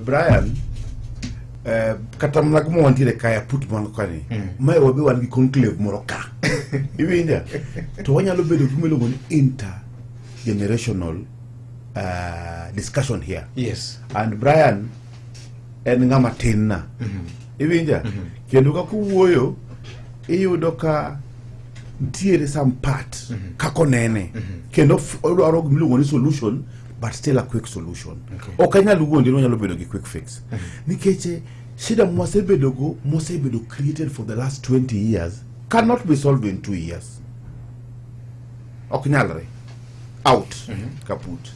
Brian, kata mana kuma wantiere kae, put man kani, mae wabe wan gi conclave moro ka, iwinja, to wanyalo bedo gi miluongo ni intergenerational discussion here. And Brian en ng'ama tin na, iwinja, kendo kaka owuoyo, iyudo ka ntiere some part kaka onene, kendo odwaro gimiluongo ni solution, but still a quick solution. Ok anyal wuondi ni wanyalo bedo gi quick fix, nikech shida mwasebedogo, mosebedo created for the last 20 years, cannot be solved in 2 years. Ok nyalre out kaput.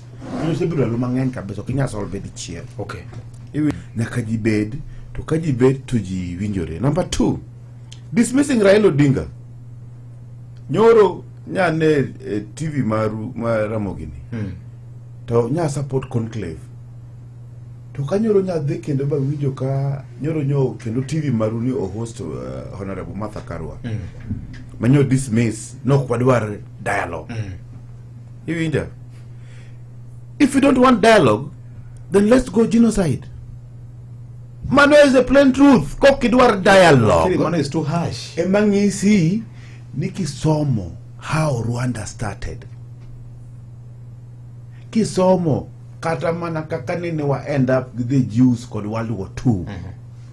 Osebedo ndalo mang'eny kabisa, ok inyal solve dichiel. Nyaka ji bed, to ka ji bed to ji winjore. Number two, dismissing Raila Odinga. Nyoro nyane e TV maru mar Ramogi ni, to nya support conclave, to ka nyoro nyadhi kendo ba winjo ka nyoro nyo kendo TV maru ni o host Honorable Martha Karua, manyo dismiss nok wadwar dialogue. Iwinja? If you don't want dialogue, then let's go genocide. Mano is the plain truth. Kok idwar dialogue, Mano is too harsh. Ema ng'isi ni kisomo how Rwanda started, kisomo kata mana kaka nene wa end up with the Jews kod World War II,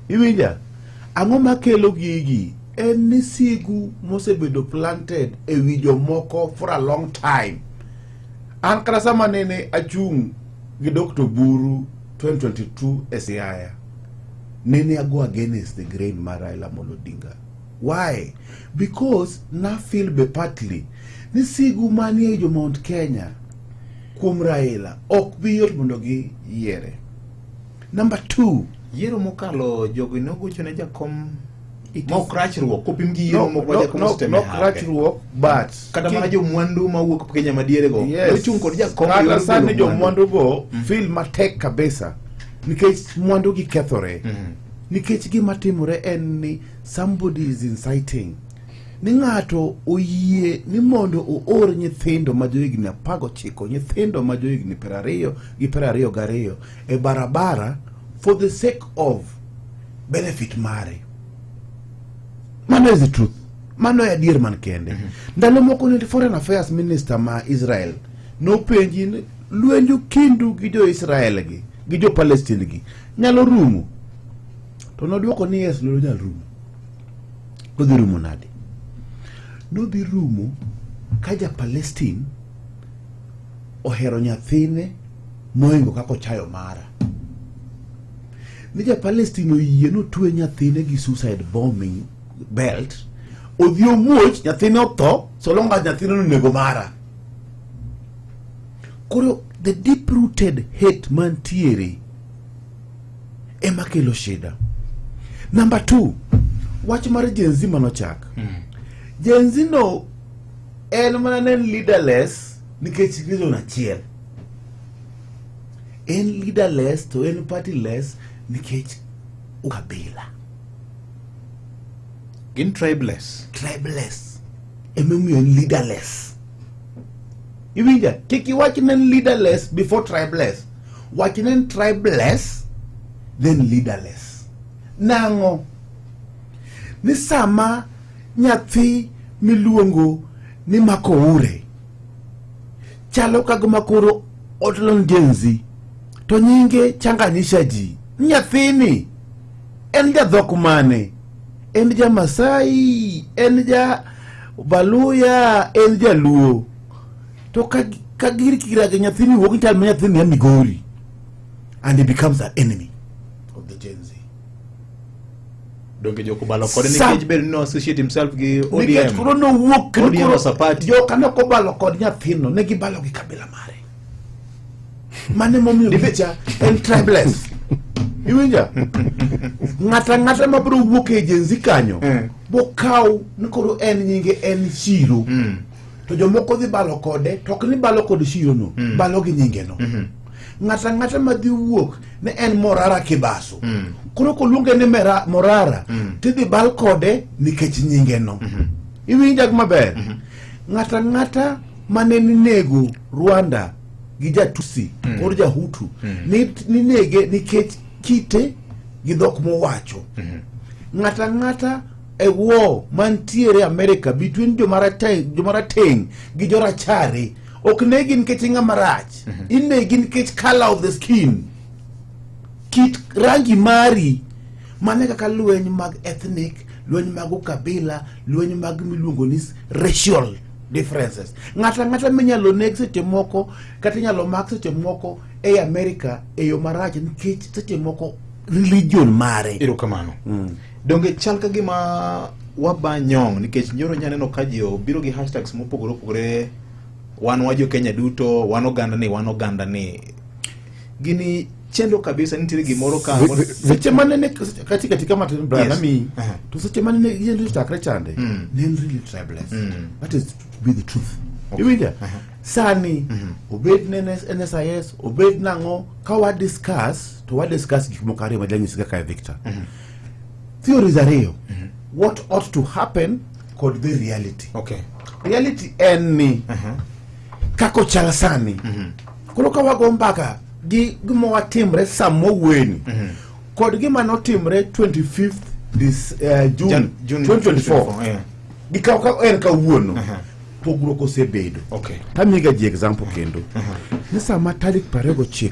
iwinja, ang'o makelo gigi? En ni sigu mosebedo planted e wi jomoko for a long time. An kata sama nene achung' gi Dr. Buru 2022 e Siaya, nene ago against the grain mar Raila Amolo Odinga. Why? Because na feel be partly ni sigu manie jo Mount Kenya kuom Raila ok bi yot mondo gi yiere. Number two, Yiero mokalo, jogi nogocho ne jakom mok rachruok kopim gi yiero moko ma jakom no, osetemo no e hape. Rachruok, but Kata mana jomwandu mawuok Kenya madiere go nochung' kod jakom e kata yor sani golo mwandu. Jomwandu go feel matek kabisa nikech mwandu gi kethore, nikech gima timore en ni somebody is inciting ni ng'ato oyie ni mondo oor nyithindo ma johigni 19, nyithindo ma johigni 20 gi 22 e barabara for the sake of benefit mare. Mano is the truth, mano e adier man kende. Ndalo moko ne foreign affairs minister ma Israel nopenji ni lwenju kindu gi jo Israel gi jo Palestine gi nyalo rumo, to nodwoko ni yes, lweny nyalo rumo. Nodhi rumo nade? Nodhi rumo ka ja Palestine ohero nyathine mohingo kaka ochayo mara, ni ja Palestine oyie notwe nyathine gi suicide bombing belt, odhi omuoch, nyathine otho, so long as nyathine onego mara. Koro the deep rooted hate mantiere ema kelo shida. Number two, wach mar Gen Z manochak. Gen Z no en mana ne en leaderless nikech reason achiel. En leaderless to en partyless nikech ukabila. Gin tribeless. Tribeless emomiyo en leaderless. Iwinja? Kik iwach ne en leaderless before tribeless. Wach ne en tribeless then leaderless. Nang'o? Ni sama nyathi miluongo ni Makoure chalo ka gima koro otelo ni Gen Z, to nyinge changanyisha ji. Nyathini en jadhok mane? En ja Masai, en ja Baluya, en jaluo? To ka gir kirage nyathini wuok chal ma nyathini ya Migori, and he becomes an enemy of the Gen Z. Donge jokobalo kode nikech bedo ni no associate himself gi Nikech ODM? koro nowuok kendo ODM koro was a party. Joka ne ok obalo kod nyathino, ne gibalo gi kabila mare. Mano emomiyo gicha en tribeless. Iwinja? Ng'ata ng'ata mabiro wuok e Gen Z kanyo bokaw ni koro en nyinge en Shiro, to jomoko dhi balo kode, to ok ni balo kod Shiro no, balo gi nyinge no. Ng'ata ng'ata madhi wuok ne en Morara Kibaso, koro koluonge ni Morara, tidhi bal kode nikech nyinge no. Iwinja maber? Ng'ata ng'ata mane ninego Rwanda gi Jatusi kod Jahutu, ninege nikech kite gi dhok mowacho. Ng'ata ang'ata e war mantiere America between jomarateng' gi jorachare ok negi nikech ng'ama rach, inegi nikech color of the skin, kit rangi mari. Mano e kaka lweny mag ethnic, lweny mag ukabila, lweny mag miluongo ni racial differences. Ng'ato ang'ata minyalo neg seche moko kata inyalo mak seche moko ei America e yo marach nikech seche moko religion mare. Erokamano. Donge chal ka gima waba nyong' nikech nyoro nyaneno ka ji obiro gi hashtags mopogore opogore, wan wa jo Kenya duto, wan oganda ni, wan oganda ni. Gini chendo kabisa, nitiere gimoro ka seche manene katika katika matin Brian. Yes. Ami to seche manene yendo chakre chande ne en really tribeless. That is to be the truth. Iwinja sani obed ne NSIS, obed nang'o, ka wa discuss to wa discuss gik moko ariyo majanyisi kaka e Victor theories ariyo, what ought to happen kod the reality. Reality en ni kaka ochal sani koro ka wago mbaka gi gima watimre sama wawuoyeni kod gima notimre 25th this June, June 2024 yeah. gi ka en kawuono, pogruok osebedo. Tamiga ji example kendo ni sama tarik 29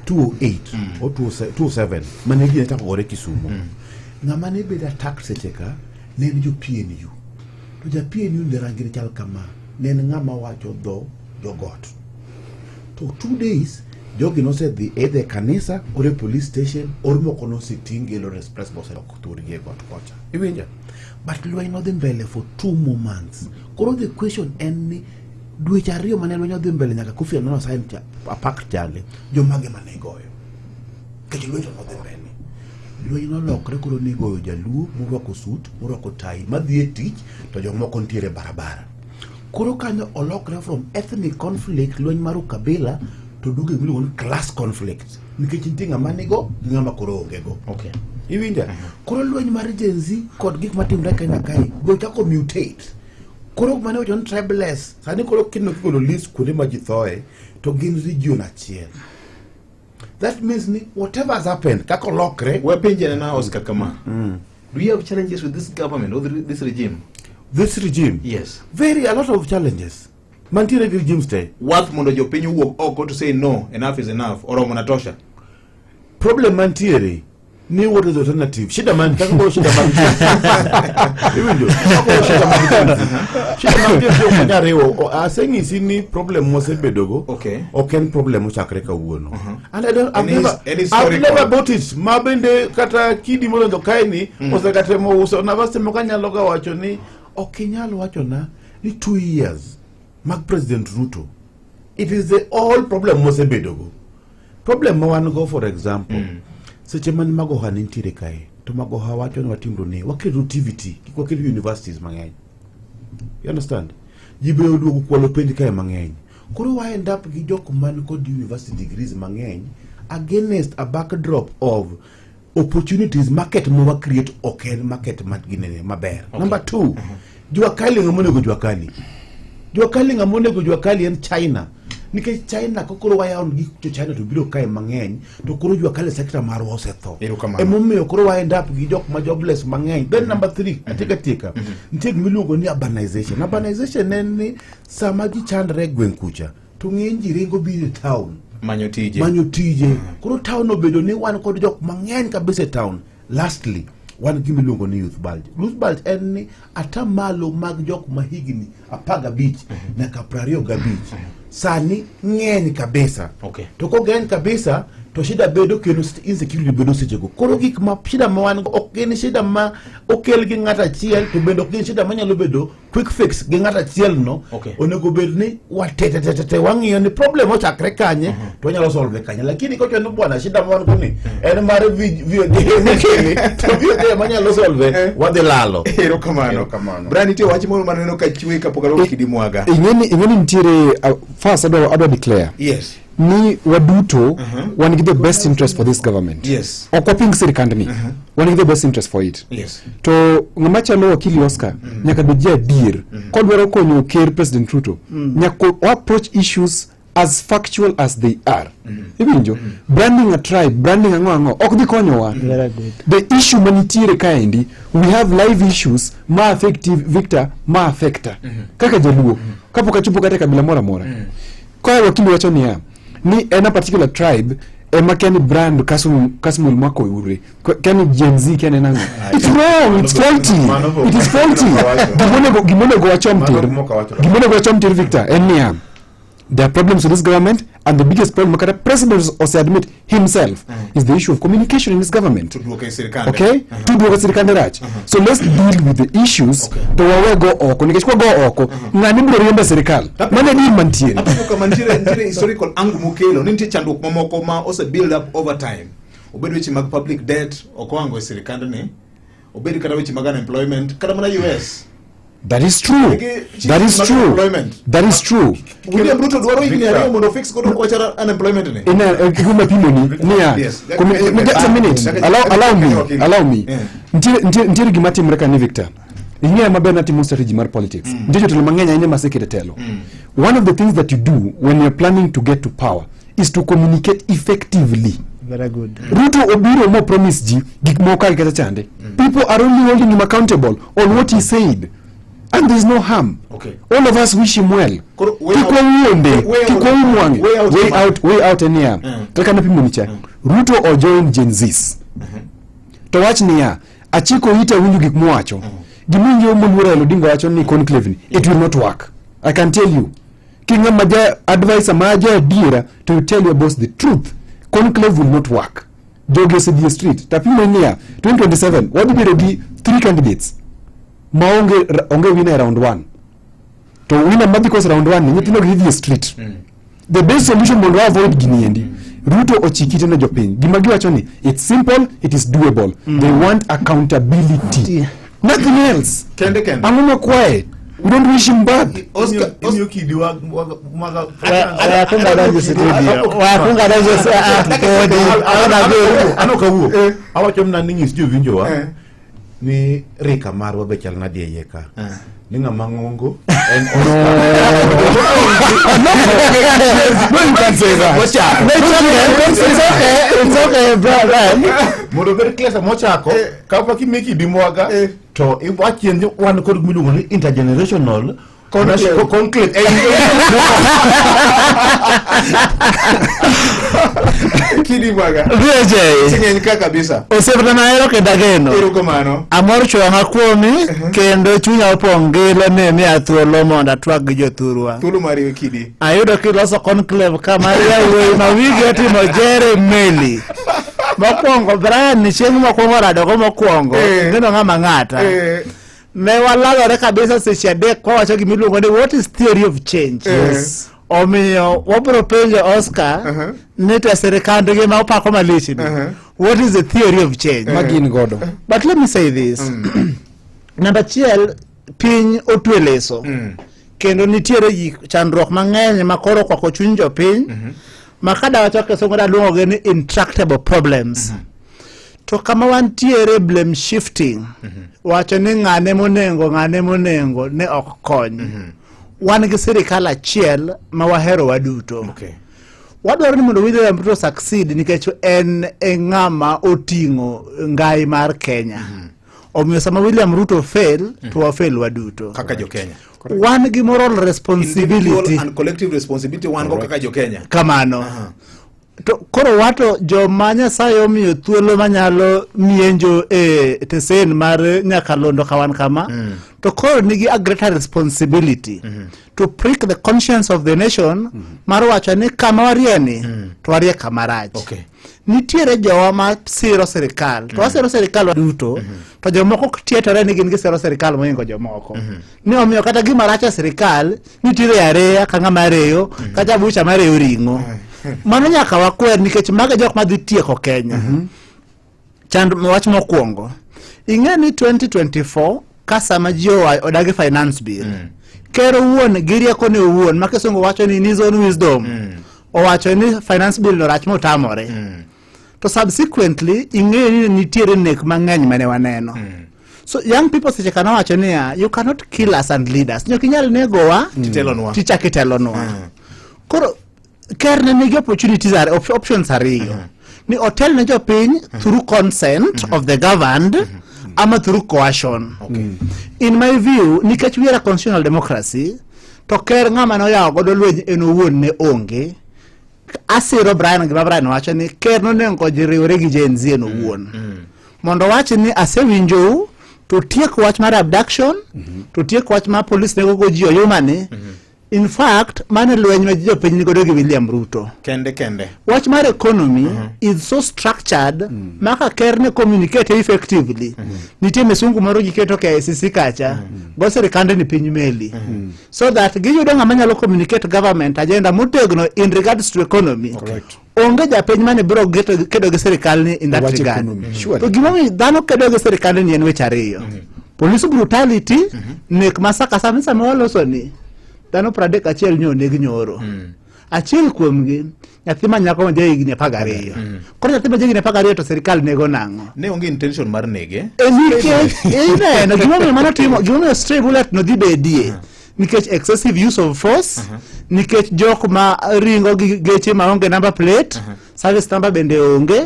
208 or 27 mane gine chako gore Kisumo, ng'ama ne bedo attacked seche ka ne en jo PNU, to ja PNU ne rangi ne chal kama, ne en ng'ama wacho dho jogot. To 2 days jogi nosedhi either e kanisa or e police station or moko noseting' gi Eldoret Express bosedok thurgi e got kocha, iwinjo? But lweny nodhi mbele for 2 more months. Koro the question en ni dweche 2 mane lweny odhi mbele nyaka Kofi Annan osign cha apak chande, jomage mane goyo? Nikech lweny to nodhi mbele. Lweny nolokre koro nigoyo jaluo morwako suit, morwako tai, madhi e tich, to jomoko nitiere e barabara. Koro kanyo olokre from ethnic conflict, lweny mar ukabila, to duogo gimiluongo ni class conflict, nikech nitie ng'ama nigo gi ng'ama koro onge go. Iwinja? Koro lweny mar Gen Z kod gik matimre Kenya kae be ochako mutate. Koro mane wacho ni tribeless, sani koro kino kigolo list kuonde ma ji thoe to gin region achiel. That means ni whatever has happened, kaka olokre. Wapenje na Oscar kama. Do you have challenges with this government or this regime? This regime? Yes. Very a lot of challenges mantiere gi regimes te. Worth mondo jopiny owuog oko to say no, enough is enough, oromo na tosha. Problem mantiere ni what is the alternative? Shida man kaka koro shida mag Gen Z. Iwinjo? Kaka koro shida mag Gen Z, shida mag Gen Z ok nyal riwo. Aseng'isi ni problem mosebedogo ok en problem mochakre kawuono and I don't, I've And never, and I've historical. never bought it. Ma bende kata kidi modonjo kae ni osekatemo uso nafas moko, anyalo ga wacho ni ok inyal wachona ni 2 years mag President Ruto it is the all problem mosebedogo. Problem ma wan go, for example, seche man Magoha ne nitiere kae to Magoha wacho ni watimro ni waketo TVET, kik waket universities mang'eny, you understand? Ji be oduogo kwalo penj kae mang'eny. Koro wa end up gi jok man kod university degrees mang'eny against a backdrop of opportunities. Market ma wa create ok en market ma ginene maber. Number two, jua kali, ng'ama onego jua kali? Jua kali, ng'ama onego jua kali en China, nikech China kokoro wayawo gik jo China to biro kae mang'eny, to koro jua kali sector marwa osetho. Erokamano. Emomiyo koro wa end up gi jok ma jobless mang'eny. Then number three, atieka tieka, nitie gima iluongo ni urbanization. Urbanization en ni sama ji chandre e gweng' kucha to ng'eny ji ringo biro e town manyo tije. Manyo tije. Koro town obedo ni wan kod jok mang'eny kabisa e town. Lastly, wan gima iluongo ni youth bulge. Youth bulge en ni atamalo mag jok ma higni 15 nyaka 25 sani ng'eny kabisa. To kogeny kabisa to shida bedo kendo insecurity bedo sechego. Koro gik ma shida ma wan go ok gin shida ma okel gi ng'ato achiel, to bende ok gin shida manyalo bedo quick fix gi ng'ato achiel no. Onego bed ni watetetetete wang'iyo ni problem ochakre kanye to wanyalo solve kanye, lakini kocho ni bwana shida ma wan go ni en mar VOJ mokele to VOJ manyalo solve, wadhi lalo. Erokamano. Erokamano. Brian, nitie wach moro maneno ka chwe kapok arwako kidi mwaga. Ing'eni nitiere first adwa declare ni waduto wan gi the best interest for this government. Ok waping sirikandni, wan gi the best interest for it. To ng'ama chalo wakili Oscar nyaka bed ja adier kodwaro konyo ker President Ruto, nyaka o approach issues. As factual as they are. Iwinjo? Branding a tribe, branding ang'o ang'o, ok dhi konyowa. Very good. The issue manitiere kaendi, we have live issues ma affect Victor, ma affecta. Kaka jaluo, kapok achopo kata e kabila moro amora. Koa wakili wacho niya, ni en a particular tribe ema kia ni brand Kasmuel Mwaka Oure, kia ni Gen Z kia ni en ang'o. It's wrong, it's faulty. It is faulty. Gimonego wachom tir. Gimonego wachom tir Victor, en niya, there are problems with this government and the biggest problem kata president ose admit himself is the issue of communication in this government. Tudruok e sirkande. Okay? Tudruok e sirkande rach. So let's deal with the issues to wawe go oko nikech kwa go oko ng'ani biro riembo e sirikal. Mano e deal mantiere. Apenjo kama nitiere historical angle mokelo ni nitie chandruok mamoko ma ose build up over time. Obed weche mag public debt ok oango e sirikandni, obed kata weche mag unemployment, kata mana US. That is true. Nigi That is mag true. unemployment. That is true. William Ruto dwaro higni Victor. ariyo mondo fix godo wach mar unemployment ni. Ina gima pimo ni niya. Yes. Just a minute. Allow me. Allow me. Yeah. Nitiere gima timore ka ni Victor. Ing'eyo maber natimo strategy mar politics. Nitie jotelo mang'eny ahinya maseketo e telo. One of the things that you do when you're planning to get to power is to communicate effectively. Very good. Ruto obiro mo promise ji gik moko kar kata chande. People are only holding him accountable on what he said. And there is no harm. Okay. All of us wish him well. Koro, way Kik out- wawuonde, way kik out- waum wang'e. way out Way ma- out, way out en niya. Kaka napimo ni cha. Ruto o join Gen Zs. To wach niya, achiko ita winjo gik mowacho. Gimiwinjo moluor Raila Odinga wacho ni conclave ni, it will not work. I can tell you. King'ama ja advisor ma ja adiera to you tell your boss the truth. Conclave will not work. Jogi osedhi e street. Tapimo niya, 2027 wadhi bedo gi 3 candidates maonge onge winner e round 1. To winner madhi kos round 1 ni nyithindo gi dhi e street. The best solution mondo wa avoid gini endi. Ruto ochik ite ne jopiny. Gima giwacho ni it's simple, it is doable. They want accountability. Nothing else. Kende kende. Ang'o makwaye? We don't wish him bad. Oscar, Imiyo kidi wa maga Wakunga donjo studio. Wakunga donjo podi. Ona biro. Ano kawuok. Awacho mana ni nyis jowinjowa ni rika marwa be chal nadi e iye ka. Ni ng'ama ng'ongo en No, you can't say that. It's okay. It's okay. It's okay, bro. Mondo obed clear sama ochako kapok imiyo kidi mwaga to iwachie ni wan kod gima iluongo ni intergenerational Conclave. Conclave. Kidi bwaga. VJ. Sing'eny ka kabisa. Osiepna mahero kendo ageno. Erokamano. Amor chwang'a kuomi kendo chunya opong' gi ilo ni imiya thuolo mondo atwag gi jothurwa. Thuolo mari Kidi. Ayudo kiloso conclave ka mar yawuoyi ma wigi otimo jere meli. Mokwongo Brian ni chieng' mokwongo radogo mokwongo neno ng'ama ng'ata. Ne walalore kabisa seche adek kwawacho gima iluongo ni what is theory of change. Yes. Omiyo wabiro penjo Oscar ni to sirikandgi ma opako malich ni what is the theory of change. Ma gin godo. But let me say this. Namba achiel, piny otwe leso. Kendo nitiere gik chandruok mang'eny ma koro okwako chuny jopiny. Ma kadawacho kisungu daluongogi ni intractable problems. To kama wantiere blame shifting, wacho ni ng'ane monengo, ng'ane monengo ne ok kony. Wan gi sirikal achiel ma wahero waduto. Okay. Wadwaro ni mondo William Ruto succeed nikech en e ng'ama oting'o ngai mar Kenya. Omiyo sama William Ruto fail, to wafail waduto. Kaka jo Kenya. Wan gi moral responsibility. Individual and collective responsibility wan go kaka jo Kenya. Kamano. To koro wato joma Nyasaye omiyo thuolo manyalo mienjo e tesen mar nyakalondo ka wan kama, to koro nigi a greater responsibility to prick the conscience of the nation mar wacho ni kama warie ni to warie kama rach. Okay. Nitiere jowa ma siro sirikal to wasiro sirikal duto to jomoko tietore ni gin gisiro sirikal mohingo jomoko. Ni omiyo kata gima rach e sirikal nitiere areya ka ng'ama reyo kata bucha mareyo ring'o. Mano nyaka wakwer nikech mago e jok madhi tieko Kenya. Chand wach mokwongo. Ing'e ni 2024 ka sama ji odagi finance bill. Ker owuon gi riekone owuon ma kisungu wacho ni in his own wisdom. Owacho ni finance bill no rach motamore. To subsequently ing'eyo ni nitiere nek mang'eny mane waneno. So young people seche ka nowacho niya, you cannot kill us and lead us. Ok inyal negowa Titelonwa. tichak itelonwa. Koro Ker ne nigi opportunities are, op options ariyo. Ni otel ne jopiny through consent of the governed ama through coercion. In my view, nikech we are a constitutional democracy, to ker ng'ama noyawo godo lweny en owuon ne onge. Asiro Brian gima Brian wacho ni ker nonego riwre gi Gen Z en owuon. Mondo owach ni asewinjou to tiek wach mar abduction, to tiek wach mar police nego go ji oyuma ni. In fact, mano e lweny ma jopiny nigodo gi William Ruto. Kende kende. Wach mar economy is so structured ma ka ker ne communicate effectively. Nitie misungu moro giketo KICC kacha, go sirikande ni piny meli. So that giyudo ng'ama nyalo communicate government agenda motegno in regards to economy. Correct. Onge japiny mane biro kedo gi sirikal ni in that Wach regard. economy, surely. To gimomiyo dhano kedo gi sirikal ni en weche ariyo. Police brutality, nek ma saka sama sama waloso ni dhano 31 nyo oneg nyoro. Achiel kuomgi nyathi ma nyako ma jahigni 12. Koro nyathi ma jahigni 12 to sirikal nego nang'o? Ne onge intention mar nege. E nikech ineno gimomiyo mano timo gimomiyo stray bullet no dhi bedie nikech excessive use of force nikech jok ma ringo gi geche maonge number plate service number bende onge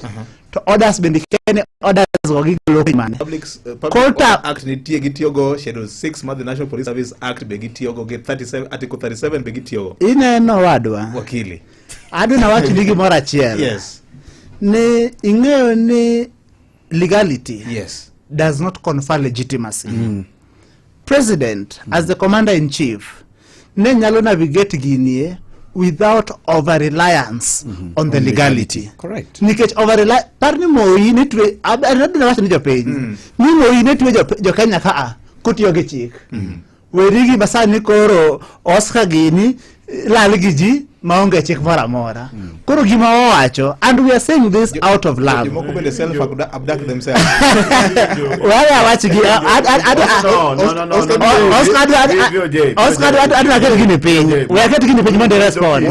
to orders bende kene orders go gigolo piny mane Public Kolta- Order Act nitie gitiyogo, Schedule 6 mar the National Police Service Act be gitiyogo, gi 37, Article 37 be gitiyogo. Ineno wadwa Wakili. adwa nawachni gimoro achiel Yes. ni ing'eyo ni legality Yes. does not confer legitimacy. President, as the commander in chief, ne nyalo navigate ginie without over reliance on the legality. Correct. Nikech over rely par ni Moi ne twe adwa wacho ni jopiny ni Moi ne twe jo Kenya ka a kotiyo gi chik. Weri gima sani koro Oscar gini lal gi ji maonge chik moro amora. Koro gima owacho and we are saying this out of love. Jomoko bende self abduct themselves. Waya awach gi No, no, no, no, no, no. Oscar VOJ, Oscar adwa aket gini piny. We aket gini piny mondo irespond.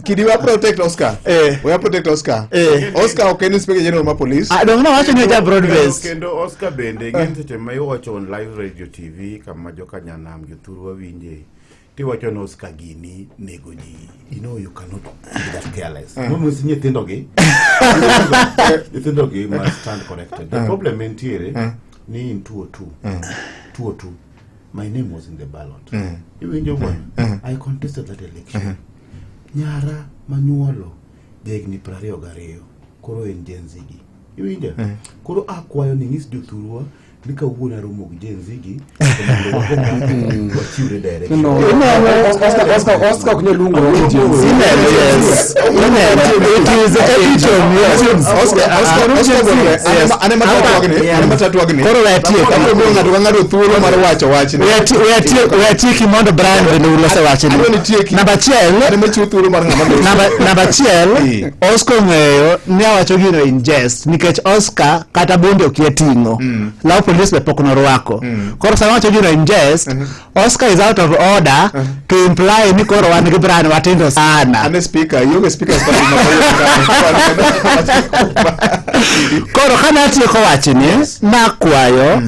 Kidi we protect Oscar. Eh. We protect Oscar. Eh. Oscar ok en inspector general mar police. Ah, dong' nowacho ni oja broad base. Kendo Oscar bende ng'eny seche ma iwacho on live radio TV kama joka nyanam jothurwa winje tiwacho ni Oscar gini nego ji you know you cannot be that careless mm. Nyithindo gi must stand corrected. The problem entiere ni in 202 202 my name was in the ballot. Iwinjo bwana, I contested that election. Nyara manyuolo jahigni 22 koro en Gen Z gi iwinjo. Koro akwayo ni nyis jothurwa ni kawuono aromo gi Gen Z gi to mondo wago mbaka, wachiwre direction. No, Oscar, Oscar ok nyal luongo ni Gen Z. Ineno, yes. Ineno, it is epitome, yes. Oscar, Oscar, Oscar bende, ane ma tatwagni, ane ma tatwagni. Koro we atiek. Abiro miyo ng'ato ka ng'ato thuolo mar wacho wachne. We atieki mondo Brian bende ulose wachni. Adwa ni tieki. Namba achiel, Ane ma chiwo thuolo mar ng'ama loso. namba achiel, Eh. Oscar ong'eyo ni awacho gino in jest nikech Oscar kata bunde okia ting'o. Law police be pok norwako. Koro sama awacho gino in jest, Oscar is out of order to imply ni koro wan gi Brian watindo sana. Ane speaker, ionge speaker Koro kane atieko wachni, nakwayo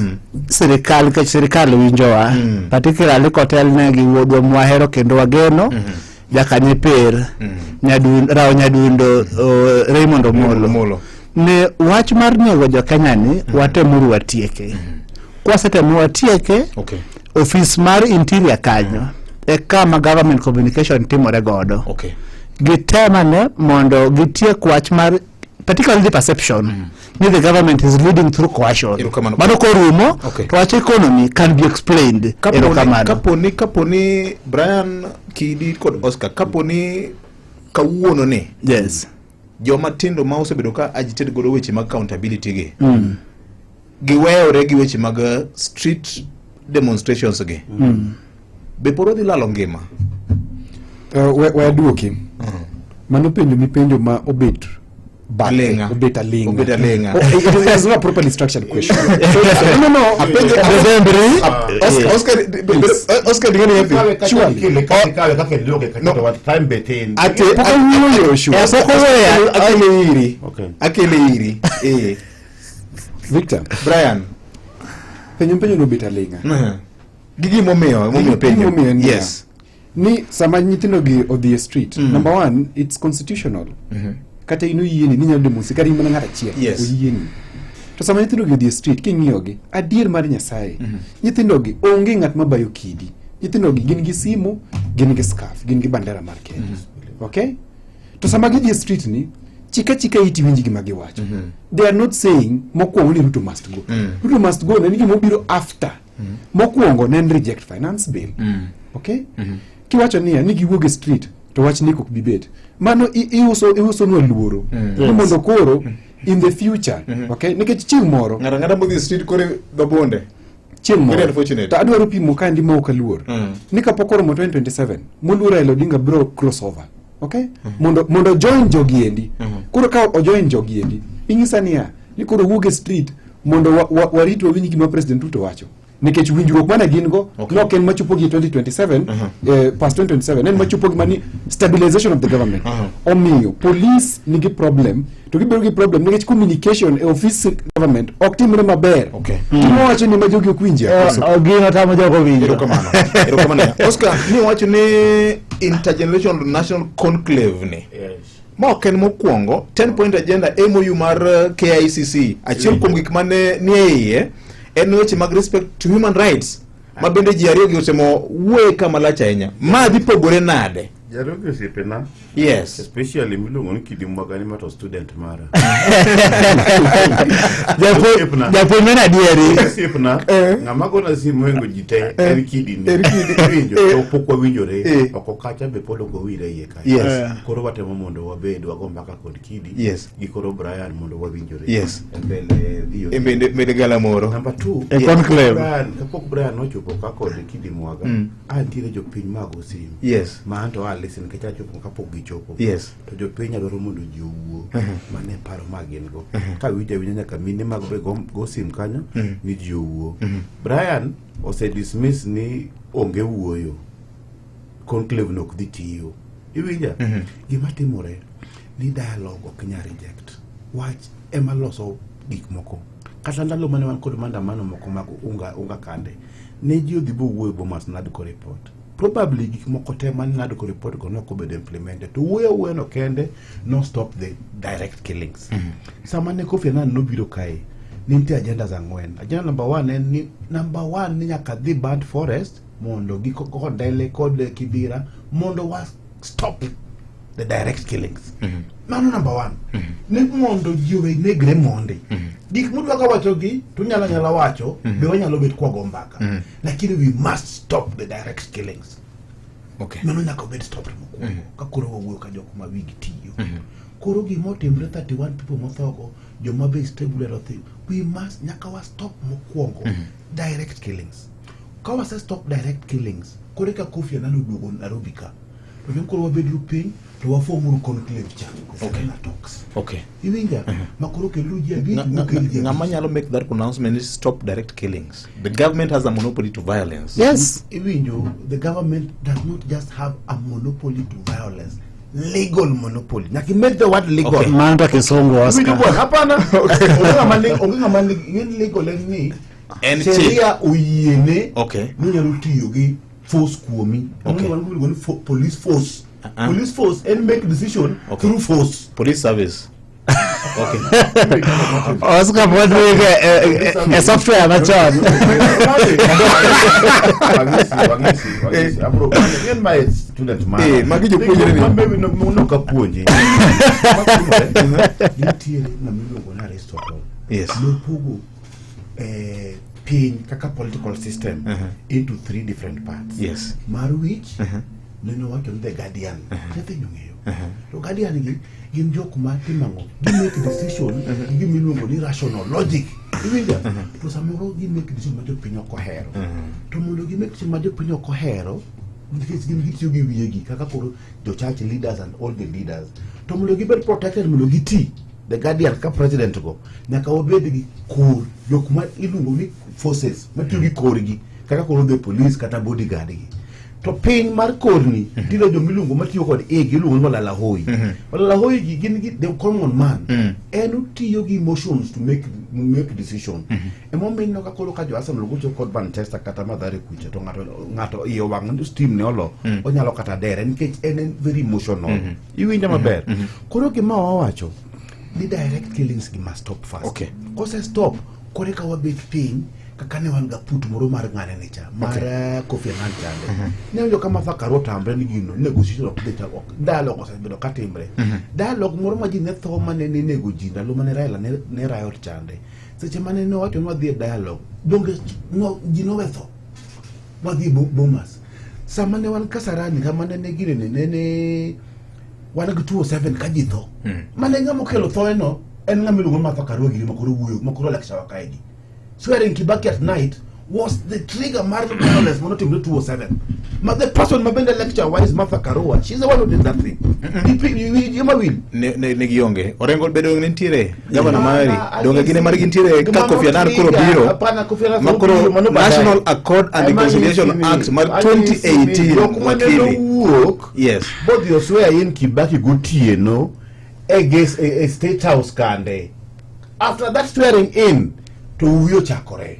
sirikal nikech sirikal winjowa, particularly kotelne gi wuodwa mwahero kendo wageno, Jakanyipir, Rao Nyadundo, Raymond Omolo. Omolo. Ni wach mar nego jo-Kenya ni watemuru watieke. Kwasetemo watieke, Okay. ofis mar interior kanyo e kama government communication timore godo. Okay. Gitemane mondo gitiek wach mar particularly the perception ni the government is leading through coercion. Erokamano. Mano korumo Okay. to wach economy can be explained. Erokamano. Kaponi Brian Kidi kod Oscar, kaponi kawuono ni Yes. joma tindo ma osebedo ka agitated godo weche mag accountability gi giweyore gi weche mag street demonstrations gi be pod odhi lalo ngima? We aduoki. Mano penjo mipenjo ma obet bathe, Aling'a. obet aling'a. Obet aling'a. Oh, it is not a properly structured question. So, no. Bembri. Oscar, Oscar ding'e ni happy. Surely. Kawe kaka iluonge kaka to wat time be tin. Pok awuoyo, sure. Eh, pok owuoyo. Akele iri. Okay. Akele iri. Eh. Victor, Brian. penjo mipenjo no obet aling'a. Gi gimomiyo, emomiyo penjo. Gimomiyo en niya, Yes. Ni sama nyithindo gi odhi e street, number one, it's constitutional. Kata in oyieni ni inyalo demonstrate kata in mana ng'at achiel. Yes. Oyieni. To sama nyithindo gi odhi e street king'iyo gi, adier mar Nyasaye, nyithindo gi onge ng'at mabayo kidi. Nyithindo gi gin gi simu, gin gi scarf, gin gi bandera mar Kenya. Okay? To sama gidhi e street ni, chika chika iti winj gima giwacho. They are not saying mokwongo ni Ruto must go. Ruto must go ne en gima obiro after. Mokwongo ne en reject finance bill. Okay? Kiwacho niya ni giwuog e street to wach nek ok bi bet. Mano iuso iusonwa luoro. Ni mondo koro in the future, okay? Nikech chieng' moro Ng'ato ang'ata modhi e street koro dho bonde. chieng' Very moro unfortunate. to adwaro pimo kandi ma ok aluor ni kapok oromo 2027 moluor Raila Odinga bro cross over okay mondo join jogi endi koro ka ojoin jogi endi inyisa niya ni koro wuog e street mondo warit wawinj gima President Ruto wacho nikech winjruok mane gin go Okay. nok en machopo gi 2027 past 2027 en machopo gi mani stabilization of the government omiyo police nigi problem to gibedo gi problem nikech communication e office government ok timre maber Okay. Gima wacho ni ma jogi ok winji Gino tamo jogo winjo. Erokamano. Erokamano. Oscar, ni wacho ni intergenerational national conclave ni. Yes. Ma ok en mokwongo, 10 point agenda MOU mar KICC, achiel kuom gik mane ni e iye en weche mag respect to human rights ma bende ji ariyo gi otemo wuoye kama lach ahinya. Ma dhi pogore nade? Jarogi osiepena, Yes. especially miluongo ni Kidi Mwagani ma to student mara. Japuonj Osiepna. japuonj mane adieri. Osiepna, ng'ama gona simu mohingo ji te en Kidi ni. En Kidi. Iwinjo, to pok wawinjore. Oko kacha be pod ok wawinjre iye kacha. Yes. Koro watemo mondo wabed wago mbaka kod Kidi. Yes. Gi koro Brian mondo wawinjore. Yes. E mbele VOD. E mbele galamoro. Number two, E conclave. Brian, kapok Brian nochopo ka kod Kidi Mwaga, a nitiere jopiny mago simu. Yes. Ma anto a listen nikech achopo kapok gichopo. Yes. To jopiny adwaro mondo ji owuo mane paro ma gin go. Ka winjo awinja nyaka mine mag be go sim kanyo ni ji owuo. Brian ose dismiss ni onge wuoyo. Conclave no ok dhi tiyo. Iwinja? Gima timore ni dialogue ok nyal reject. Wach ema loso gik moko. Kata ndalo mane wan kod maandamano moko mag unga kande, ne ji odhi bowuoyo Bomas NADCO report. Probably gik moko te mane NADCO report go nok obedo implemented. To wuoyo awuoya no kende no stop the direct killings. Sama ne Kofi Annan nobiro kae, ne nitie agendas ang'wen. Agenda number one en ni number one ni nyaka dhi burnt forest mondo gi Kondele kod Kibira mondo wa stop the direct killings. Mano number one. Ni mondo ji owe negre monde. Gik mudwa ka wacho gi to unyalo anyala wacho be wanyalo bet kwa go mbaka. Lakini we must stop the direct killings. Okay. Mano nyaka obed stopped mokwongo. Ka koro wawuoyo ka jok ma wigi tiyo. Koro gima otimre 31 people mothogo, joma be stable othi. We must nyaka wa stop mokwongo direct killings. Ka wase stop direct killings, koro eka Kofi Annan oduogo Nairobi ka. To ne koro wabeduru piny to wafomuru conclave cha. Okay. Talks. Okay. Iwinja? Ma koro keluru ji abich, ukel ji Ng'ama abich. nyalo make that pronouncement is stop direct killings. The government has a monopoly to violence. Yes. Iwinjo, the government does not just have a monopoly to violence. Legal monopoly. Nyaka imed the word legal. Okay. Mano to kisungu Iwinjo Oscar. bwana, hapana. Onge ng'ama onge ng'ama ng'en legal en ni En chik. sheria oyiene Okay. ni onyalo tiyo gi force kuomi. Okay. Wan iluongo ni police force. Uh-huh. Police force en make decision Okay. through force. Police service. Okay. Oscar pod wige e software machon. Wang'isi, wang'isi. Abro, ng'en ma student mara. Magi jopuonjre ni. Maybe no no kapuonji. Nitiere ng'ama iluongo ni Aristotle. Yes. Nopogo piny kaka political system into three different parts. Yes. Mar wich nene owacho ni the guardian. Nyithindo ong'eyo. To guardian gi gin jok ma timo ang'o? Gi make decision gi gima iluongo ni rational logic. Iwinjo? To samoro gi make decision ma jopiny ok ohero. To mondo gi make decision ma jopiny ok ohero, nikech gin gitiyo gi wiyegi kaka koro jo church leaders and all the leaders. To mondo gibed protected mondo giti the guardian ka president go nyaka wabed gi kor jok ma iluongo ni forces matiyo gi korgi kaka koro the police kata bodyguard gi. To piny mar korni nitiere joma iluongo matiyo kod igi iluongo ni walalahoi. Walalahoi gi gin gi the common man. En otiyo gi emotions to make make decision. Emomiyo ineno ka koro ka jo Arsenal gocho kod Manchester kata Mathare kucha to ng'ato ng'ato iye owang' ni team ne olo onyalo kata dere nikech en en very emotional. Iwinja maber. Koro gima wawacho ni direct killings gi must stop first. Okay. Kose stop koro eka wabet piny kaka ne wan ga put moro mar ng'ane ni cha mar okay. Kofi Annan chande. Ne winjo ka Martha Karua otamre ni gino negotiation ok dhi cha ok dialogue osebedo ka timre. Dialogue moro ma ji ne tho mane ne nego ji ndalo mane Raila ne, ne riot chande. Seche mane ne owacho ni wadhi e dialogue donge no, ji nowe tho wadhi e Bomas. Sama ne wan Kasarani kama ne ne gine ne ne wan gi 207 ka ji tho. Mane ng'ama okelo thoeno en ng'ama iluongo ni Martha Karua giri makoro wuoyo makoro lecture wa kaegi. Swearing Kibaki at night was the trigger mar violence mano timre 207. Ma the person ma bende lecture wise Martha Karua, she's the one who did that thing. Ema will. Ne ne ne gionge. Orengo bedo ne nitiere gavana mari. Donge gine margi nitiere ka Kofi Annan koro biro. Hapana Kofi Annan Ma koro National Accord and Reconciliation Act mar 2018 Jok mane wakili. nowuok Yes. bodhi oswear in Kibaki gotieno e, ges- e, e State House kande. After that swearing in to wuyo ochakore.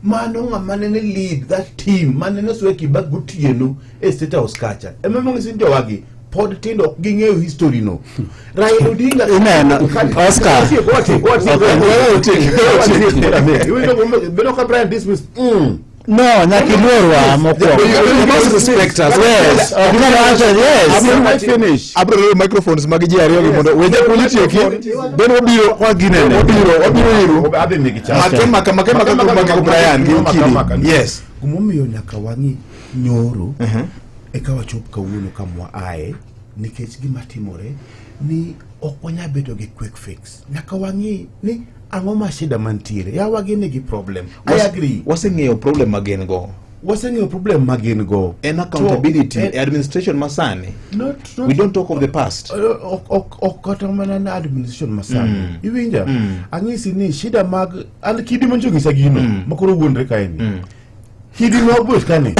Mano ng'ama nene lead that team mane ne swear Kibaki gotieno e State House kacha. Ema mong'isi ni jowagi pod tindo ok ging'eyo history no. Raila Odinga Ineno, Oscar. Okay. Bedo ka Brian dismiss. No, nyaka iluorwa mokwongo. You must respect us. Yes, ok inyal wacho yes. Abro finish. Abro rito microphones mag ji ariyo gi mondo we japuonj otieki. Then wabiro Waginene. Wabiro wabiro iru. Adhi migi chak. Make maka make maka maka Brian gi Okidi. Yes. Gimomiyo nyaka wang'i nyoro eka wachop kawuono kama waaye nikech gima timore ni ok wanyal bedo gi quick fix. Nyaka wang'i ni ang'o ma shida mantiere. Yawa gin nigi problem. I agree. Waseng'eyo problem ma gin go. Waseng'eyo problem ma gin go. En accountability To, e administration masani. Not, not, We don't talk of the past. Ok ok ok kata mana na administration masani. Iwinja? Ang'isi ni shida mag an kidi mancho ng'isa gino makoro wuondre kae ni. Kidi ma obet kani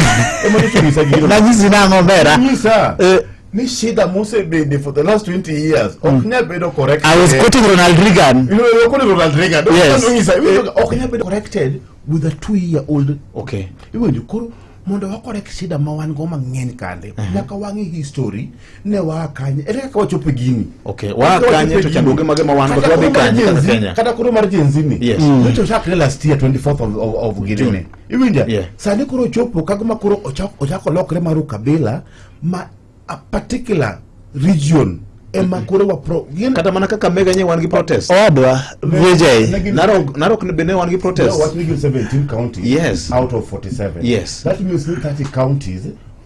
ema nyocha onyisa gino. Nanyisi nang'o omera? Nyisa Eh. ni shida mosebede for the last 20 years ok nyal bedo corrected. I was quoting Ronald Reagan. You know, you're quoting Ronald Reagan. Yes. Onyisa, iwinjo, ok nyal bedo corrected with a 2 year old. Okay. Iwinjo koro mondo wa correct shida ma wan go mang'eny kande nyaka wang'i history ne waa kanye ere kaka wachopo e gini Okay, waa kanye to chandruoge mage ma wan go to wadhi kanye kaka Kenya? kata koro mar Gen Z ni Yes. nyocha ochakre last year 24th of ginene iwinja Yeah. sani koro ochopo kagima koro ochako lokre mar ukabila ma a particular region ema koro wa pro gin Kata mana kaka Mega nye wan gi protest. Odwa, VJ. ne gin- Narok Narok ne bende wan gi protest. No, what we give 17 counties Yes. out of 47. Yes. That means 30 counties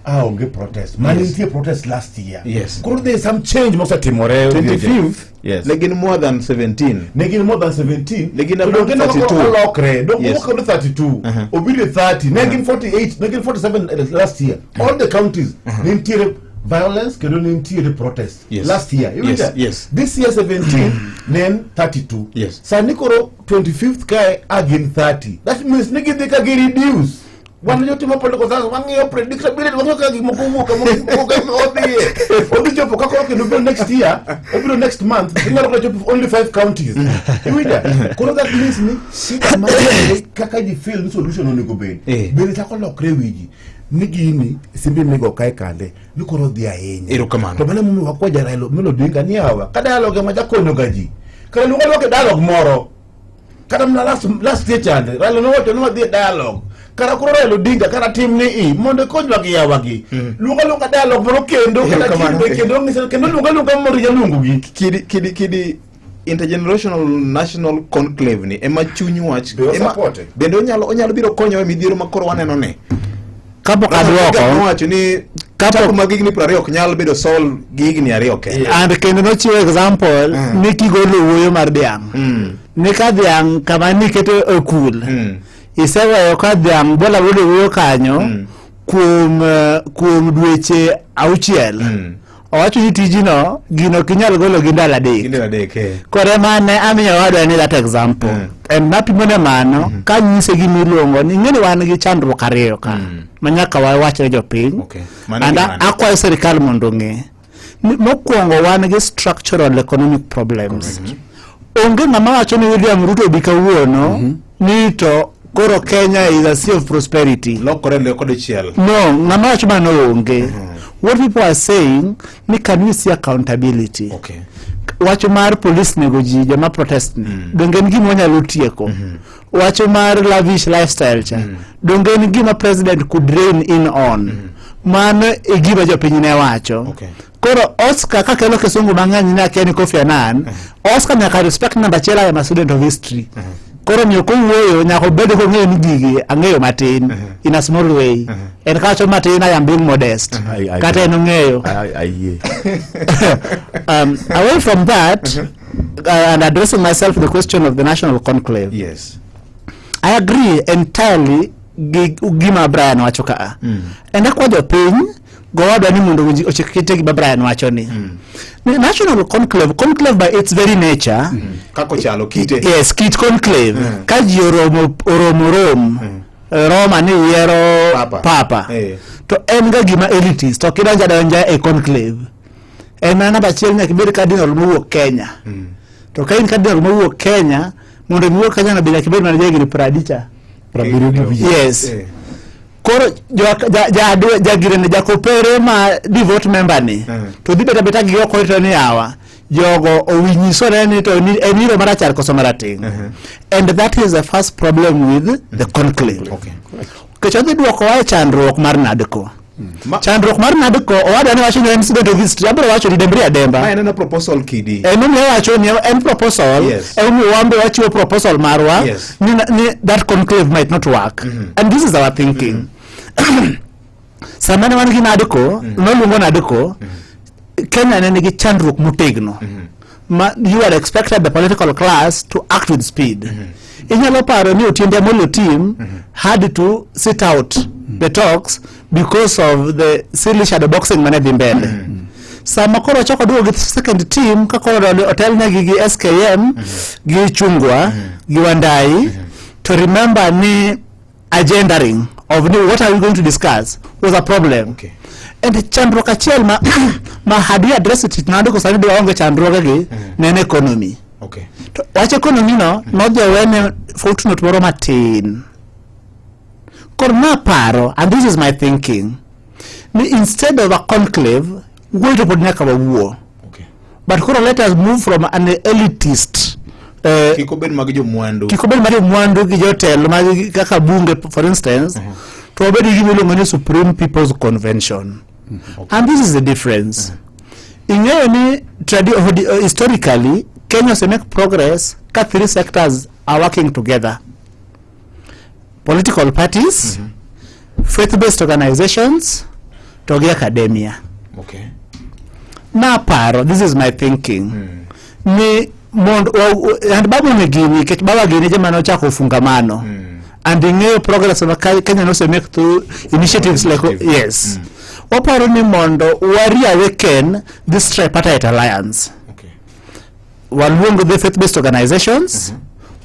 aonge protest. Mane Yes. nitie protest last year. Yes. Koro there is some change mosetimore. 25th Yes. ne gin more than 17. Ne gin more than 17. Ne gin To about donge ne 32. olokre. Donge Yes. moko 32. Obiro 30. Ne gin 48. Ne gin 47 last year. All the counties. Ne nitiere violence kendo ne nitiere protest. Yes. Last year. Yes, Iwinjo? yes. This year 17 ne en 32. Yes. Sani koro 25th kae a gin 30. That means ni gidhi ka gi reduce. Wan jotimo political science wang'iyo predictability wang'iyo kaka gik moko wuok kama wuok kama odhiye. Odhi chopo ka koro kendo biro next year, obiro next month, inyalo kata chopo only 5 counties. Iwinja? Koro that means ni shida mar kaka ji feel ni solution onego bed. Eh. Bende chako lokre e wiji ni gini simbi migo kae kande ni koro dhi ahinya. Erokamano. To mano emomiyo wakwa ja Raila Amolo Odinga ni yawa ka dialogue ema jakonyo ga ji. Kata luonga luonga e dialogue moro. Kata mana last, last year chande Raila nowacho ni wadhi e dialogue. Kara koro Raila Odinga kara tim ni i mondo ikonywa gi yawa gi. Luonga luonga dialogue moro kendo kata Erokamano. kinde kendo ng'ise kendo luonga luonga moro ijaluongo gi. Kidi kidi kidi intergenerational national conclave ni ema chuny wach Be ema osapote? bende onyalo onyalo biro konyowa e midhiero ma koro waneno ni Kapok aduoko, nowacho ni chako mag higni 20 ok nyal bedo sol gi higni ariyo kende and kendo nochiwo example ni kigolo wuoyo mar dhiang'. Ni ka dhiang' kama niketo e kul, iseweyo ka dhiang' bola golo wuoyo kanyo kuom kuom dweche auchiel. Owacho ni tijino gino ok inyal golo gi ndalo adek. Gi ndalo adek eh. Koro ema ne amiyo owadwa ni that example. And napimo ne mano kanyise gima iluongo ni ing'e ni wan gi chandruok ariyo ka ma nyaka wawach ne jopiny. Okay. Mano And gimane? akwayo sirikal mondo ong'e. Ni Mokwongo wan gi structural economic problems. Onge ng'ama wacho ni William Ruto obi kawuono ni to koro Kenya is a sea of prosperity. Lokore loko dichiel. No, ng'ama wacho mano onge. What people are saying ni can we see accountability? Okay. Wach mar police nego ji joma protest ni. Donge en gima wanyalo tieko? Wach mar lavish lifestyle cha. Donge en gima president could rein in on? Mano e gima jopiny ne wacho. Okay. Koro Oscar kakelo kisungu mang'eny ni akia ni Kofi Annan, Oscar nyaka respect namba achiel I am a student of history. Koro miyo kowuoyo nyaka obed kong'eyo ni gigi ang'eyo matin in a small way. En kawacho matin I am being modest. Kata en ong'eyo. Ayie. Away from that and addressing myself the question of the national conclave. Yes. I agree entirely gi gima Brian wacho kaa. And akwa jopiny gowadwa ni mondo owinj ochik kite gima Brian wacho ni. Ni National conclave, conclave by its very nature. Kako chalo kite. Yes, kit conclave. Ka ji oromo oromo Rome. Roma ni yiero Papa. papa. Eh. To en ga gima elitist, ok idonj adonja e conclave. En mana namba achiel nyaka ibed cardinal mowuok Kenya. To ka in cardinal mowuok Kenya, mondo iwuok Kenya no be nyaka ibed mana jahigni 50 cha. 70 gi wiye. Yes. Eh. Koro jagirene jakopere ma devote member ni to dhi bet abeta gi oko to ni yawa jogo owinyisore ni to ni en iro marachar koso marateng'. And that is the first problem with the conclave. Okay. Nikech odhi duokowa e chandruok mar NADCO. Ma- Chandruok mar NADCO owadwa ne wacho ni en student of history abiro wacho ni dembri ademba. Ma en ena proposal kidi. En omiyo wacho ni en proposal Yes. emomiyo wan be wachiwo proposal marwa Yes. ni that conclave might not work and this is our thinking. Sama ne wan gi NADCO noluongo NADCO Kenya ne nigi chandruok motegno ma you are expected the political class to act with speed. Inyalo paro ni Otiende Amollo team had to sit out the talks because of the silly shadow boxing mane dhi mbele. Sama koro ochako duogo gi second team ka koro otelnegi gi SKM gi Chungwa gi Wandayi to remember ni agendering of ni what are we going to discuss was a problem. Okay. And chandruok achiel ma, ma had we addressed it nandiko sani de waonge chandruogegi ne en economy. Okay. To wach economy no nodhi owene footnote moro matin. Koro naparo, and this is my thinking, ni instead of a conclave, wuoyo to pod nyaka wawuo. Okay. But koro let us move from an elitist Kik obed mag jomwandu. kik obed mar mwandu gi jotelo mag kaka bunge for instance to wabed gi gima iluongo ni Supreme People's Convention. And this is the difference. Ing'eyo ni historically Kenya ose make progress ka three sectors are working together: political parties, faith-based organizations, to gi academia. Okay. Naparo, this is my thinking, ni mondo and baba ne gini nikech baba gini joma nochako ufungamano and ing'eyo progress ma Kenya nose make through initiatives like Initiative. yes. Waparo ni mondo wa reawaken this tripartite alliance. Okay. Waluong the faith based organizations,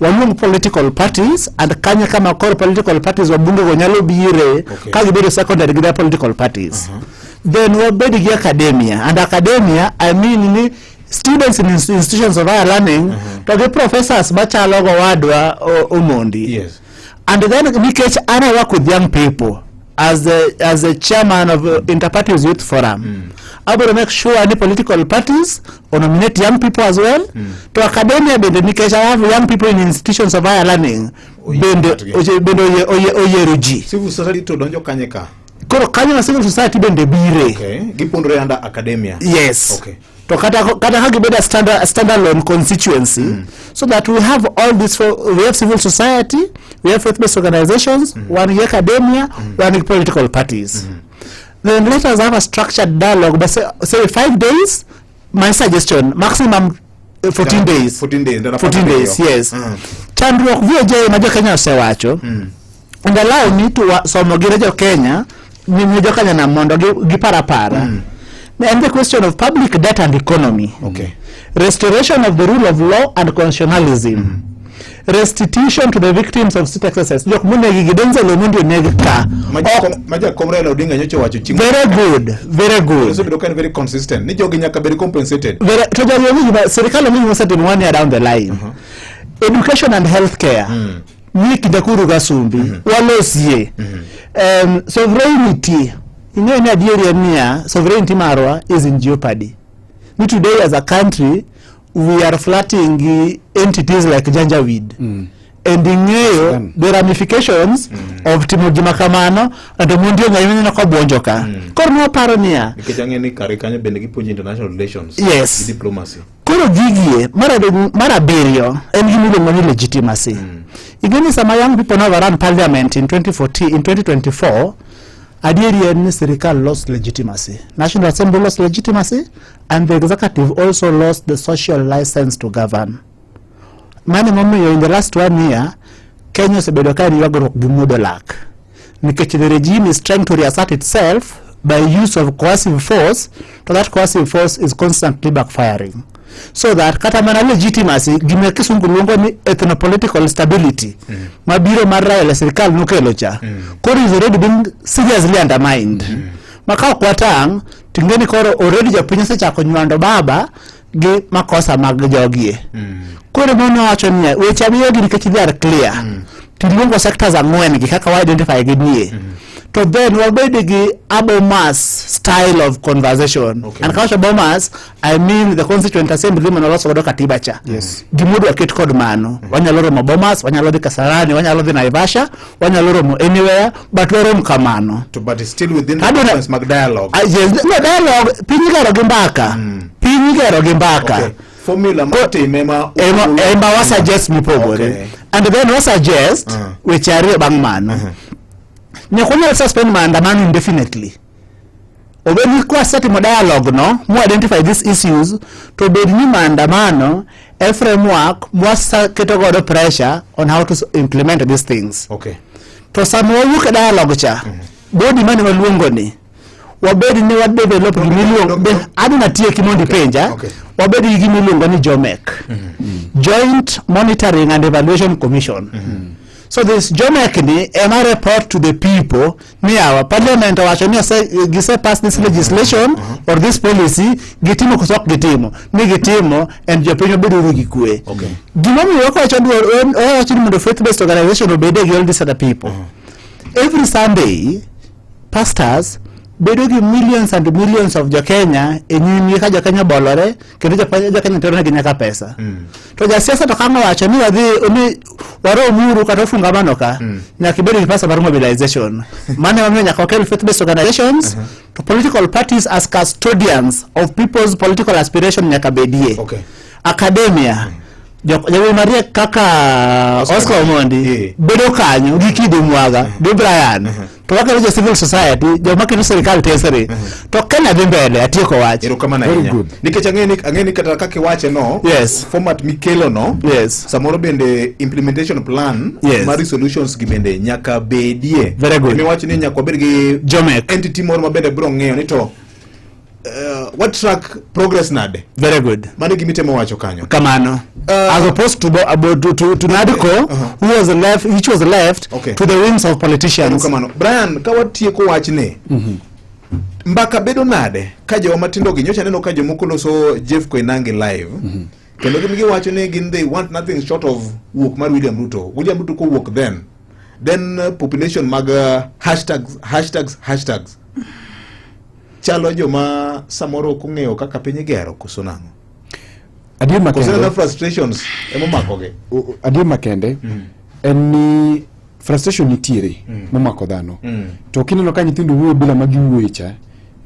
waluong political parties and kanya kama koro political parties wabunge go nyalo bire Okay. ka gibedo secondary gi their political parties. Then wabed gi academia, and academia I mean ni students in institutions of higher learning to gi professors machalo go wadwa Omondi. Yes. And then nikech an I work with young people as the chairman of Interparties Youth Forum. Abiro make sure ni political parties nominate young people as well. To academia bende nikech I have young people in institutions of higher learning Oyie bende ng'atgi. bende oyiero ji. Civil society to donjo kanye ka? Koro kanyo na civil society bende bire. Okay. Gipondore under academia. Yes. Okay. To kata ka gibedo a standalone constituency so that we have all this for, we have civil society, we have faith-based organizations, wan gi academia, wan gi political parties. Then let us have a structured dialogue, but say 5 days, my suggestion, maximum 14 days. 14 days. Ndalo 14 days, apar yes. Chandruok VOJ ma jo Kenya osewacho, and allow me to somo gi ne jo Kenya, ni jo Kenya na mondo gipar apara. And the question of public debt and economy. Okay. Restoration of the rule of law and constitutionalism. Restitution to the victims of state excesses. Jok monegi gi Denzel Omondi oneg ka. Ma Ok- ma jakom Raila Odinga nyocha owacho chieng' Very good, very good. osebedo ka en very consistent ni jogi nyaka bed compensated. Very, to jogi onge gima sirikal onge gima osetimo one year down the line. Education and healthcare. Ni kinde kuru gasumbi. Walosie. Sovereignty. Ing'eyo ni adieri en niya, sovereignty marwa is in jeopardy. Ni today as a country we are flirting gi entities like Janjaweed. And ing'eyo Sudan. the ramifications of timo gima kamano and Omondi ong'eyo ineno kobuonjo ka. Koro ne waparo niya, Nikech ang'e ni kare kanyo bende gipuonjo international relations Yes. gi diplomacy. Koro gigie mar abiriyo en gima iluongo ni legitimacy. Ing'e ni sama young people overrun parliament in 2014, in 2024, adieri en ni sirikal lost legitimacy. National Assembly lost legitimacy and the executive also lost the social license to govern. Mano emomiyo in the last one year, Kenya osebedo ka en ywagruok gi muodo lak. Nikech the regime is trying to reassert itself by use of coercive force, to that coercive force is constantly backfiring. So that kata mana legitimacy, gima kisungu luongo ni ethnopolitical stability, mabiro mar Raila sirikal nokelo cha, koro is already being seriously undermined. Ma ka ok watang', to ing'e ni koro already jopiny osechako nywando baba gi makosa mag jogie. Koro emomiyo wacho niya, weche abiriyogi nikech they are clear. Tiluongo sectors ang'wen gi kaka wa identify gi nie. To then wabed gi Bomas style of conversation. Okay. And kawacho Bomas, I mean the constituent assembly mane oloso godo katiba cha. Yes. Gimodwa ket kod mano. Wanyalo romo Bomas, wanyalo dhi Kasarani, wanyalo dhi Naivasha, wanyalo romo anywhere, but warom kamano. To but it's still within the Adwaro- confines mag dialogue. Ah, yes, no dialogue, piny igero gi mbaka. Piny igero gi mbaka. Okay. Formula mar time ma Ema wa suggest mopogore. Okay. And then wa suggest weche ariyo bang' mano. Nyaka wanyal suspend maandamano indefinitely. Obed ni kwasetimo dialogue no, mu identify these issues, to bed ni maandamano e framework mwaketo godo pressure on how to implement these things. Okay. To sama wawuok e dialogue cha, body mane waluongo ni, wabed ni wa develop gimiluongo, adhi natieki mondo ipenja, okay. wabed gi gimiluongo ni JOMEC. Joint Monitoring and Evaluation Commission. So this JOMEC ni ema report to the people ni our parliament owacho ni gise pass this legislation or this policy, gitimo koso ok gitimo, ni gitimo and jopiny obed uru gi kwe. Okay. Gimomiyo wawacho ni mondo faith based organization obede gi all these other people. Every Sunday pastors bedo gi millions and millions of jokenya e nyimgi ka jokenya obolore kendo jokenya teronegi nyaka pesa. To jasiasa to kang' owacho ni wadhi ni waromuru kata ofungamano ka, nyaka ibed gi pesa mar mobilization. Mano emomiyo nyaka wakel faith based organizations to political parties as custodians of people's political aspiration nyaka bedie. Okay. Academia, jowuoyi mariek kaka Oscar Omondi bedo kanyo gi Kido Mwaga gi Brian, to wakelo jo civil society joma keto sirikal tesre to Kenya dhi mbele. Atieko wach. Erokamano Very ahinya. good. Nikech ang'e ni kata kaka iwache no, format mikelo no, samoro bende implementation plan mar resolutions gi bende nyaka bedie. Very good. Emiwacho ni nyaka wabed gi JOMEC. entity moro ma bende biro ng'iyo ni to what track progress nade. Very good. Mano e gima itemo wacho kanyo. Kamano. As opposed to NADCO, who was left, which was left to the whims of politicians. Erokamano. Brian, ka watieko wachni, mbaka bedo nade ka joma matindo gi nyocha neno ka jomoko loso Jeff Koinange live, kendo gin giwacho ni gin they want nothing short of wuok mar William Ruto. William Ruto kowuok then population mag hashtags, hashtags, hashtags chalo joma samoro ok ong'eyo kaka piny igero koso nang'o? Adier Koso makende neno frustrations emomakogi? Adier makende en ni frustration nitiere momako dhano, to kineno ka nyithindo wuoyo bila ma giwuoye cha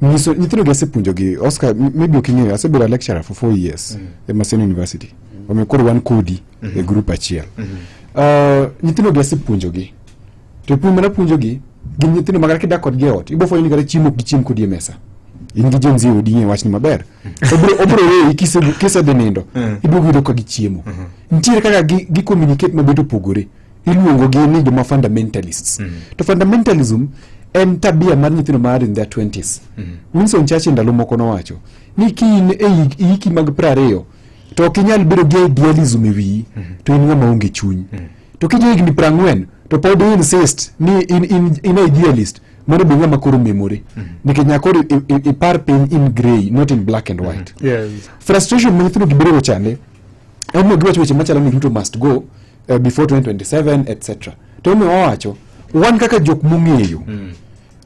nyiso nyithindo gi asepuonjogi. Oscar, maybe ok ing'eyo, asebedo a lecturer for 4 years e Maseno University, omiyo koro wan kodi e group achiel. Nyithindo gi asepuonjogi, to puonj mana puonjogi gin nyithindo ma kata kidak kodgi e ot ibo fwenyo ni kata chiemo ok gichiem kodi e mesa. In gi Gen Z odi, ing'e wachni maber, obro weyi kisedhi nindo, iduogo yudo ka gichiemo. Nitiere kaka gi communicate mabet opogore, iluongo gi ni joma fundamentalists, to fundamentalism En tabia mar nyithindo mar in their 20s. Winston Churchill ndalo moko nowacho ni ki in e hiki mag 20 to ok inyal bedo gi idealism e wiyi, to in ng'ama onge chuny. To ka higni 40 to pod i insist ni in idealist, mano be ng'ama koro memore, nikech nyaka koro ipar piny in grey, not in black and white. Frustration ma nyithindo gi bedogo chande emomiyo giwacho weche machalo ni Ruto must go before 2027, etc. To emomiyo wawacho wan kaka jok mong'eyo,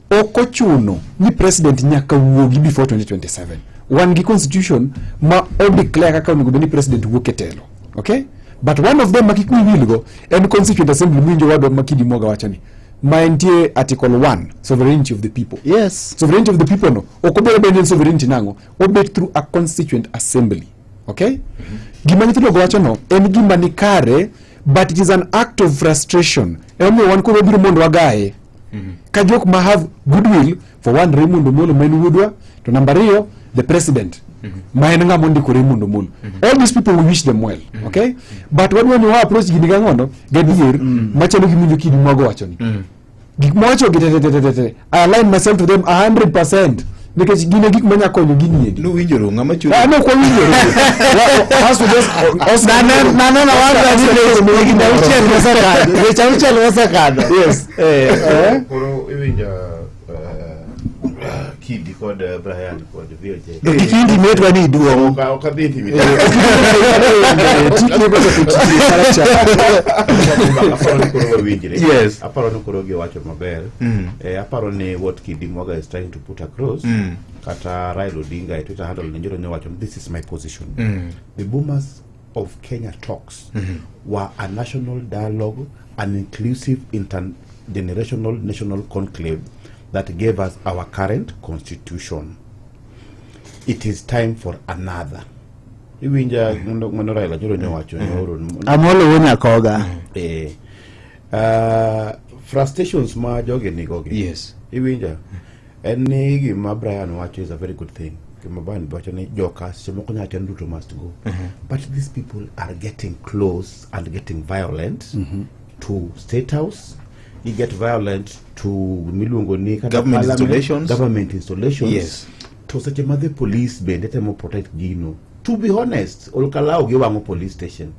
ok ochuno ni president nyaka wuogi before 2027. Wan gi constitution ma o declare kaka onego bed ni president wuok e telo, okay? But one of them ma kik wiwilgo en Constituent Assembly mwinjo wadwa ma Kidi Mwaga wacho ni ma entie article 1, sovereignty of the people. Sovereignty of the people no ok obed abeda ni en sovereignty nang'o, obet through a constituent assembly, okay? Gima nyithindo go wacho no en gima ni kare, but it is an act of frustration. Emomiyo wan koro wabiro mondo wagaye ka jok ma have goodwill for one Raymond Omolo ma en wuodwa, to namba ariyo the president ma en ng'ama ondiko Raymond Omolo. All these people, we wish them well, okay? But wadwa ni wa approach gini gang'ono gadier machalo gi winjo Kidi Mwago wacho ni gik mowacho gi te te te te te, I align myself to them 100% nikech gin e gik manya konyo gini endi. Nuwinjoru ng'ama chulo? Ah, no, kwa winjore. Naneno wadwa ni higni 6 mosekadho, dweche 6 mosekadho. Yes. Eh. Koro iwinjo Kidi kod Brian kod VOJ. To kik intimate ni iduong'. Ok adhi intimidate. Tike kochopo chike character. Aparo ni koro wawinjre. Yes. Aparo ni koro giwacho maber. Aparo ni what Kidi Mwaga is trying to put across, kata Raila Odinga e Twitter handle ne njoro nyowacho, "This is my position." The Bomas of Kenya talks were a national dialogue, an inclusive intergenerational national conclave that gave us our current constitution. It is time for another. Iwinja mano Raila nyoro nyowacho nyoro. Amolo wuo Nyakoga. Frustrations ma jogi nigo gi. Iwinja? En ni gima Brian wacho is a very good thing. Gima Brian wacho ni joka seche moko nyalo wacho ni Ruto must go. But these people are getting close and getting violent to State House. You get violent to miluongo ni kata Government parliament, installations. Government installations. To seche ma the police bende temo protect gino. To be honest, Olkalau giwang'o police station.